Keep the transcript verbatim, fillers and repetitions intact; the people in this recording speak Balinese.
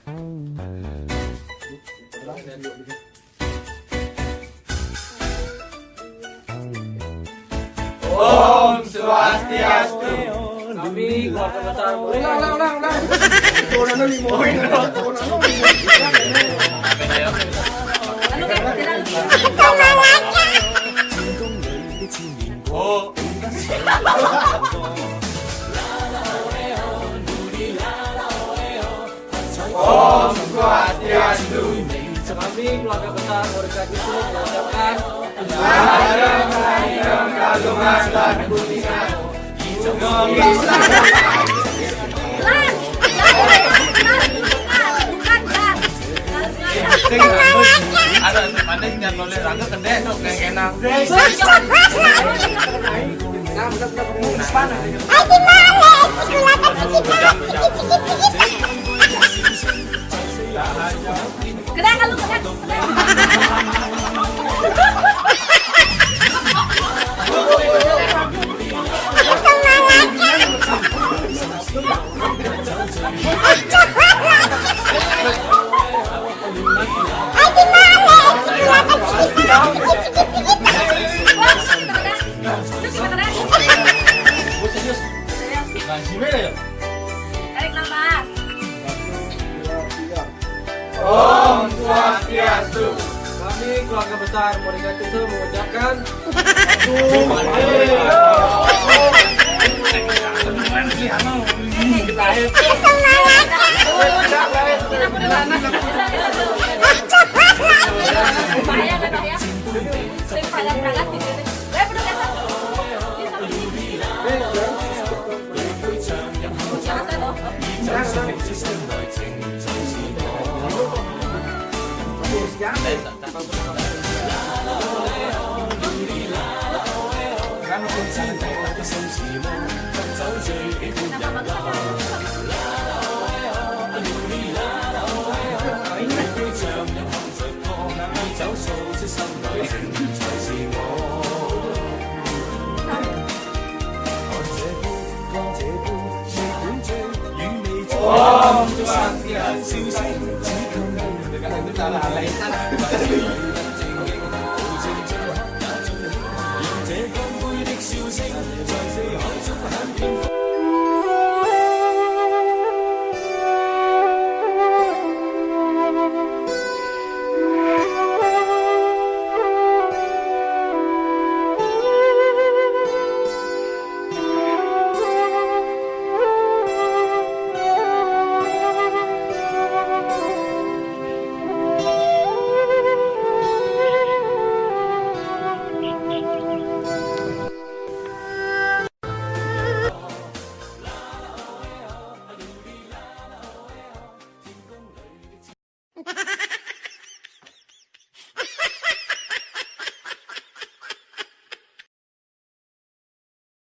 Om Swastiastu. Kami keluarga besar. Ulang, ulang, ulang, ulang. Corona lima. Corona lima. Oh. Om Swastiastu. Kami keluarga besar Morikatiso mengucapkan Sing ada sepaneng jangan boleh rangka kendek dong kayak enak. Kena kalau kena. Tarik nafas. Om Swastiastu. Kami keluarga besar Morikatiso mengucapkan.